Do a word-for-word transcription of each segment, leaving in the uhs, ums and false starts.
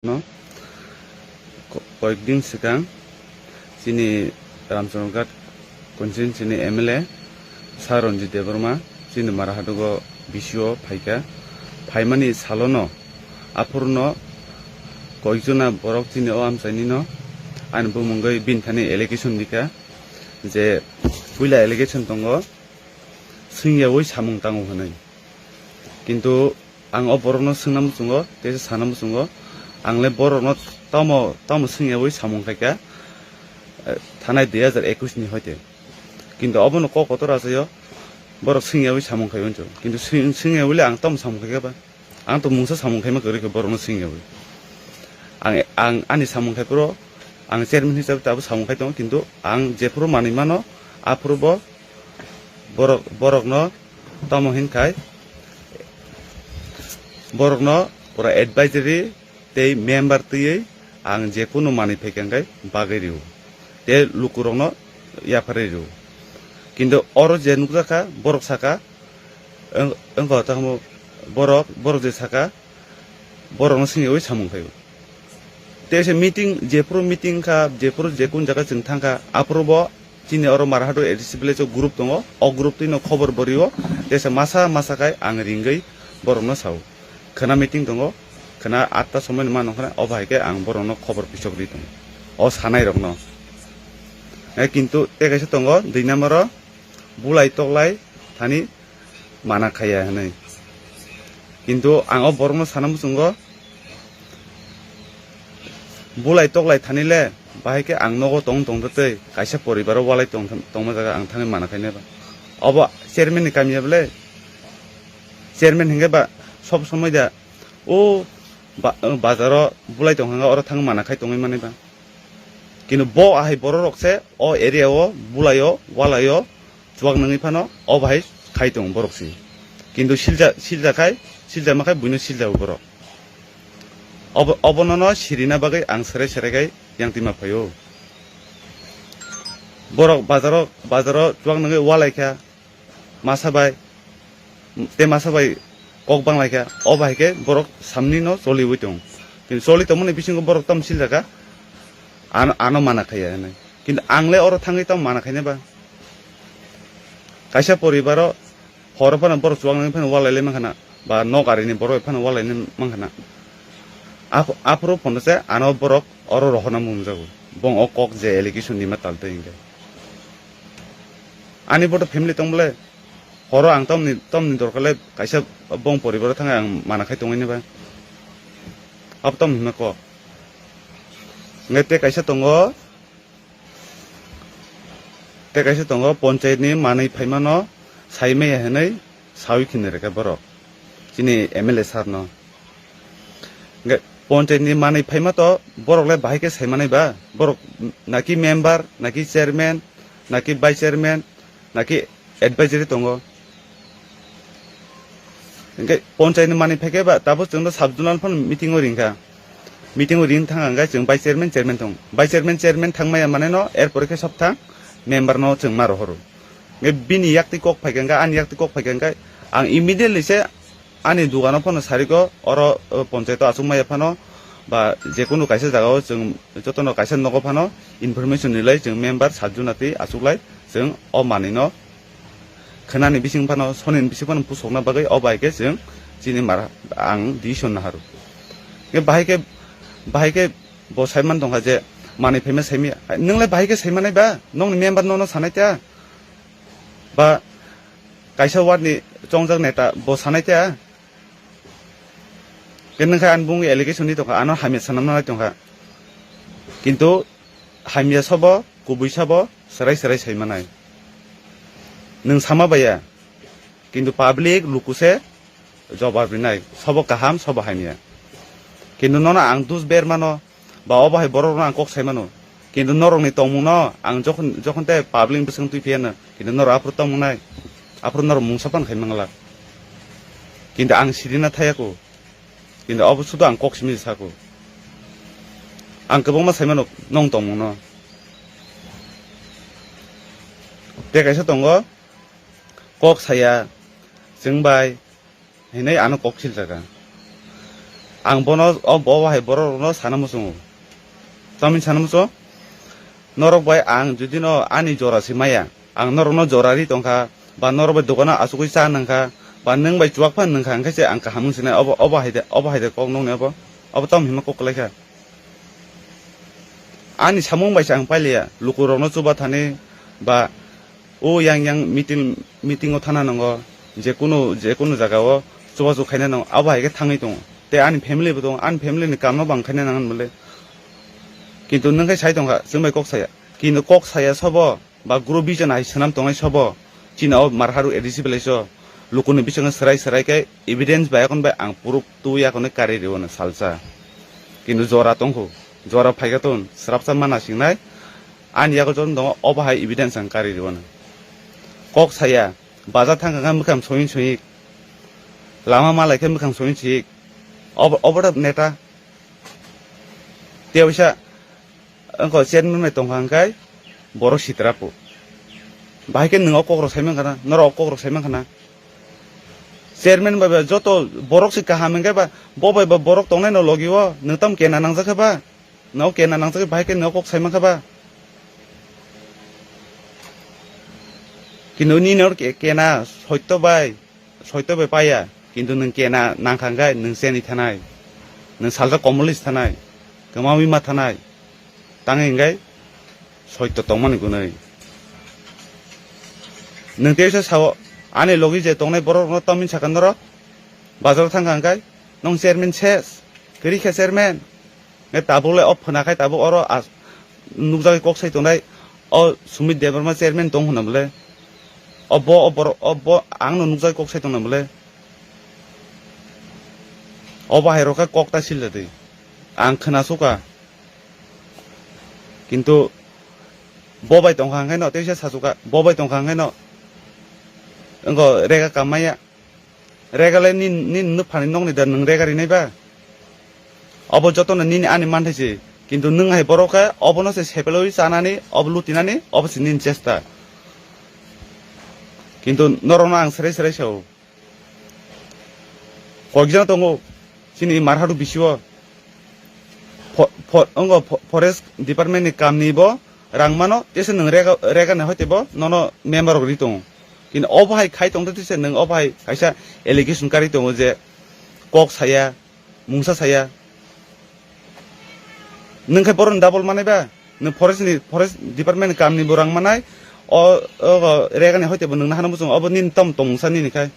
No, ko-, koyekdin swkang chini Ramchandra Ghat constituency ni M L A Sir Ranjit Debbarma chini Marahadugo B C O phaikha. Phaimani salono aphurno koyekjona borok chini o amchaini no ani bumungwi bini thani allegation dikha je puila allegation tongo, swngyawi samung tango hwnwi. Kintu ang o borokno swngna muchungo, tei sana muchungo, ang le borokno tamo, tamo swngyawi samung khaikha, eh, thanai dui hajar ekwis ni hoite. Kintu obono kok kotor achaio, borok swngyawi samung khai unsuk. Kintu swng-, swngyawi le ang tamo samung khaikha ba? Ang to mungsa samung khaima kwrwi khe borokno swngyawi. Ang, ang ani samung khai phuru, ang chairman hisabe tabuk samung khai tongo, kintu ang jephuru manwi mano, aphuru bo borok, borokno tamo hinkhai, borokno pura advisory tei member twiwi ang je kunu manwi phaikha hwnkhe bagwi rw-o, tei lukurokno yapharwi rw-o. Kintu oro je nukjakha, borok sakha, wng-, wngkha tamo borok, borok je sakha, borokno swngyawi samung khaio. Tei se meeting, jephuru meeting kha, jephuru je kun jaga chwng thangkha, aphuru bo chini oro Marhado A D C village o group tongo, o group twino khobor bo rio, tei se masa masa khai ang ringwi borokno sao. Khwna meeting tongo, khwna atta somoi ni mano khwna, o bahai khe ang borokno khobor pisok ri tongo, o sanai rokno. Eh, kintu tei kaisa tongo, dui number o bulai toklai thani mana khaiya hwnwi. Kintu ang o borokno sana muchungo, bulai toklai thani le bahai khe ang nogo tong tong tei kaisa poribar o walai tong, tongma jaga ang thangwi mana khainai ba. Obo chairman ni kami ya bwle? Chairman hinkhe ba sob somoi da o ba-, bazar o bulai tong hwnga oro thangwi mana khai tongwi manai ba. Kintu bo ahai borok rok se o area o bulai o walai o chuak nangwi phano o bahai khai tongo borok se. Kintu silja, silja khai, silja ma khai buino silja o borok. Obo, obono no sirina bagwi ang serai serai khai yang tima phaio. Borok bazaro, bazaro chuak nangwi walai kha masa bai, te masa bai kok bang lai kha, o bahai khe borok samni no choliwi tong. Kintu choli tongmani bisingo borok tam silja kha, ano, ano mana khaiya hinwi. Kintu ang le oro thangwi tam mana khaina ba? Kaisa poribar o horo phano borok chuak nangwi phano walai lai mankha na, ba nok ari ni borok phano walai lai mankha na. Aph-, aphuru phano se ano borok oro rohorna mungjago. Bong o kok je allegation ni ma tal tei hinkhe. Ani boto family tong bole, horo ang tamni, tamni dorkar le kaisa bong poribar o thangwi ang mana khai tongwi ni ba. Abo tamni hwnma kok. Hinkhe tei kaisa tongo, Tei kaisa tongo, ponchayat ni manwi phaimano sai maya hinwi sawi khini rwkha borok chini M L A sir no. Hinkhe ponchayat ni manwi phaima to borok le bahai khe sai manai ba? Borok naki member, naki chairman, naki vice chairman, naki advisory tongo. Hinkhe ponchayat ni manwi phaikhe ba, tabuk chwng do sub zonal phano meeting o ringkha. Meeting o ring thang hwnkhe chwng vice chairman, chairman thang. Vice chairman, chairman thang maya mane no, er pore khe sop thang member no chwng ma rohoro. Hinkhe bini yaktwi kok phaikha hinkhe, ani yaktwi kok phaikha hinkhe, ang immediately se ani dugano phano sariko, oro, o, ponchayat o achuk maya phano, ba jekunu kaisa jaga o chwng jotono kaisa nogo phano information rilai chwng member sat jona twi achuklai chwng o manwi no khwnani bising phano, sonini bising phano pusokna bagwi o bai khe chwng chini mara ang decision naharu. Khe bahai khe, bahai khe bo saiman tongkha je manwi phaima saimaya. Nwng le bahai khe saimanai ba? Nokni member nono sanai ta? Ba kaisa ward ni chongjak neta bo sanai ta? Khe nwng khe ani bungwi allegation ni tongkha, ano hamya sanamna nai tongkha. Kintu hamya sabo, kubui sabo, serai serai sai manai. Nwng sama baiya, kintu public luku se jobab rinai, sabo kaham, sabo hamya. Kintu nono ang dus ber mano, ba obo hai borok no ang kok sai mano. Kintu norok ni tongmung no ang jokhon, jokhon tei public bwswng twi phiya no, kintu norok aphuru tongmung nai, aphuru norok mungsa pan khai mangla. Kintu ang sirina thaya ko. Kintu abo sudu ang kok simi sako. Ang kwbangma sai mano nong tongmung no. Tei kaisa tongo, kok saya, chwng bai, hinwi ano kok siljaga. Ang bono, o bo hai borok rokno sana muchungo. Tamni sana muchungo? Norok bai ang jodi no ani jora se maya, ang norok no jora ri tongkha, ba norok bai dogano achugwi cha nangkha, ba nwng bai chuwak phan nangkha, hwnkhe se ang kaham wng sinai, obo, obo hai de, obo hai de kok nokni obo, obo tamo hima kok kwlai kha. Ani samung bai se ang pailiya, lukurokno chuba thani ba o yang yang meeting, meeting o thana nango, je kunu, je kunu jaga o chubachu khaina nango, abo hai khe thangwi tongo. Tei ani family bo tongo, ani family ni kam no bo ang khaina nang bole. Kintu nwng khe sai tongkha, chwng bai kok saya. Kintu kok saya sobo, ba group vision hai swnam tongnai sobo, chini o Marharu A D C village o lukuni bisingo swrai swrai khe evidence bai akon bai ang proof twi akonwi kari rwno salsa. Kintu jora tongkhu, jora phaikha ton, swrapsa mana singnai, ani yago joto tongo, obo hai evidence ang kari rwno. Kok saya, bazar thangkha khe mwkhang soying soyik, lama malai khe mwkhang soying soyik, obo, obo da neta. Tei waisa wngkha chairman bai tongkha hwnkhe borok sitra po. Bahai khe nwng o kokrok sai mankha na, norok o kokrok sai mankha na. Chairman bai ba joto borok se kaham hwnkhe ba, bo bai ba borok tongnai no logi o, nwng tamo kena nangjak khe ba? Nwng o kena nangjak khe bahai khe nwng o kok sai mankha ba? Kintu nini oro ke-, kena soito bai, soito bai paya, kintu nwng kena nangkha hwnkhe nwng cheni thanai, nwng salsa komolwi thanai, kwmawi ma thanai, tangwi hwnkhe soito tongmani gwnwi. Nwng tei sa sao, ani logi je tongnai borok rokno tamni sakha norok, bazar o thangkha hwnkhe nwng chairman ses, kwrwi khe chairman. Nge tabuk le o phwna khai tabuk oro as-, nukjagwi kok sai tongnai o Sumit Debbarma chairman tong hwnna bwle. O bo, o borok, o bo ang no nukjagwi kok sai tongna bwle. O bahai rok khe kok ta sil da twi. Ang khwna suka. Kintu bo bai tongkha hwnkhe no, teisa sasuka, bo bai tongkha hwnkhe no. Wngkho rega kam maya. Rega le nin, nin nukphani nokni da nwng rega rinai ba? Obo jotono nini ani manthai se. Kintu nwng hai borok khe obono se sepelwi chanani, obo lutinani, obo se nini chesta. Kintu norokno ang serai serai sao. Koikjana tongo, chini Marharu bisio. Fo-, fo-, ongo fo-, forest department ni kam ni bo rang mano, tesa nwng rega, rega ni hoite bo nono member rok ri tongo. Kintu obo hai khai tongde tesa nwng obo hai kaisa allegation kari tongo je kok saya, mungsa saya. Nwng khe boron double manai ba? Nwng forest ni, forest department ni kam ni bo rang manai, o, o, rega ni hoite bo nwng nahano muchung, obo nini tom tongmungsa nini khai.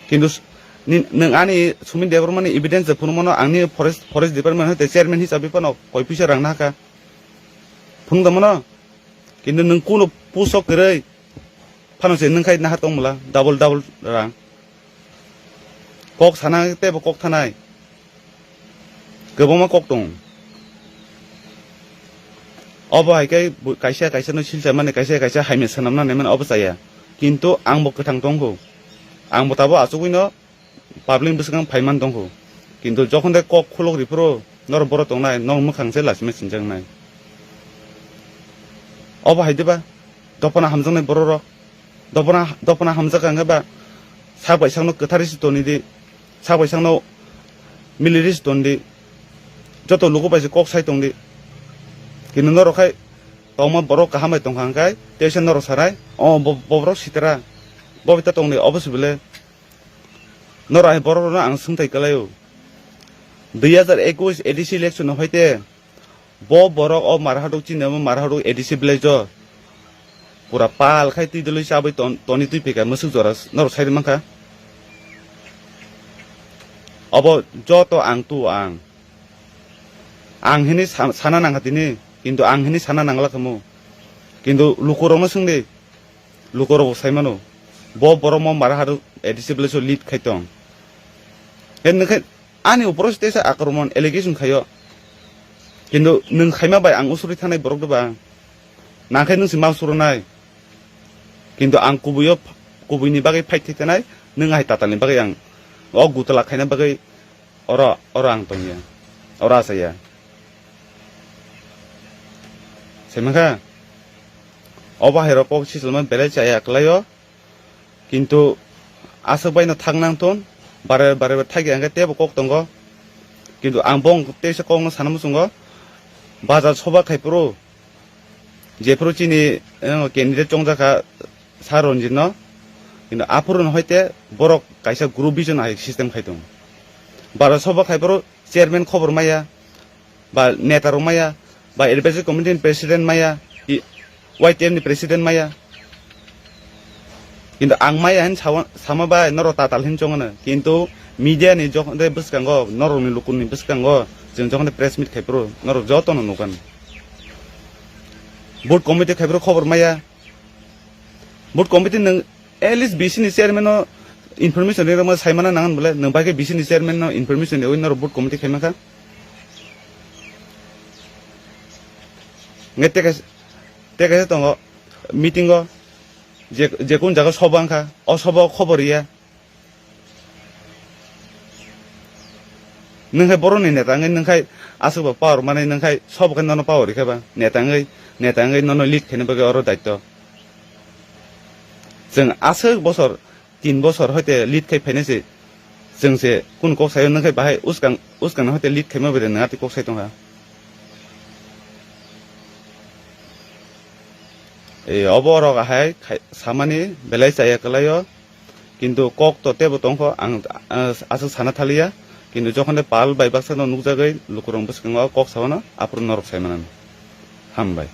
Kintu s-, ni, nwng ani Sumit Debbarma ni evidence de phunuk mano, ang ni forest, forest department hoite chairman hisabe phano koi puisa rang nahaka. Phunuk da mano? Kintu nwng kuno puso kwrwi phano se nwng khai naha tong mala, double double rang. Kok sana tei bo kok thanai. Kwbangma kok tong. Obo hai khe bo kaisa kaisa no silsa mani, kaisa kaisa hai mani swnam nani mani obo chaya. Kintu ang bo kwthang tong kho. Ang bo tabo achugwi no public bwswkang phai man tong kho. Kintu jokhon de kok khulok ri phuru norok borok tong nai, nok mwkhang se lachima sinjak nai. Obo hai de ba? Dophano hamjaknai borok rok. Dophano, dophano hamjak kha hwnkhe ba sak bai sakno kwthari se toni di, sak bai sakno miliri se ton di, joto luku bai se kok sai tong di. Kintu norok khai tongma borok kaham bai tong kha hwnkhe teisa norok sanai, o bo, bo borok sitra, bo bai ta tong di, obo se bele. Norok hai borok rokno ang swngthai kwlai o. Dui hazar ekush A D C election no hoite bo borok o Marhatuk chini omo Marhatuk A D C village o pura pal khai twi dwlwi chabwi ton-, toni twi pika mwswk jora norok sai mankha. Obo joto ang tu ang. Ang hini sa-, sana nangkha tini, kintu ang hini sana nangla khamu. Kintu lukurokno swngdi, lukurok bo sai mano. Bo borok mo Marhatuk A D C village o lead khai tong. Khe nwng khe ani uporo se teisa akromon allegation khaio. Kintu nwng khaima bai ang usuri thanai borok doba. Nangkhe nwng se ma usuronai. Kintu ang kubuio, kubuini bagwi fight khai thanai, nwng hai tatalni bagwi ang o gutala khaina bagwi oro, oro ang tongya. Oro achaya. Saimankha? Obo hai rok kok sichilma belai chaya kwlaio. Kintu aswk bai no thang nang ton, bare bare bai thagi ang khe tebo kok tongo. Kintu ang bong teisa kokno sana muchungo, bazar soba khai phuru, jephuru chini, eh, candidate chongjak kha Sir Ranjit no, kintu aphuru no hoite borok kaisa group vision hai system khai tongo. Bazar soba khai phuru chairman khobor maya, ba neta rok maya, ba advisory committee ni president maya, i-, Y T F ni president maya. Kintu ang maya hin sawa-, sama bai norok tatal hin chongano. Kintu media ni jok-, de bwskango, norok ni luku ni bwskango, chwng jokhon de press meet khai phuru, norok joto no nukan. Booth committee khai phuru khobor maya. Booth committee nwng at least B C ni chairman no information ri rwma sai mana nangan bole, nwng bai khe B C ni chairman no information riwi norok booth committee khai mankha. Nge teke, teke tongo meeting o, je, je kun jaga soba wngkha, o soba o khobor riya. Nwng khai borokni neta wngwi, nwng khai aswk ba power manwi, nwng khai sobo khai nono power rikha ba, neta wngwi, neta wngwi nono lead khaina bagwi oro daityo. Chwng aswk bosor, tin bosor hoite lead khai phainai se, chwng se kunu kok sayo, nwng khai bahai uskang, uskang hoite lead khaima bai de nwng atwi kok sai tongkha. E, obo rok ahai khai samani belai chaya kwlaio. Kintu kok to tebo tongkho, ang, ah, aswk sana thaliya. Kintu jokhon de pal bai baksa no nukjagwi lukurok bwskango kok saono, aphuru norok sai manani. Hambai.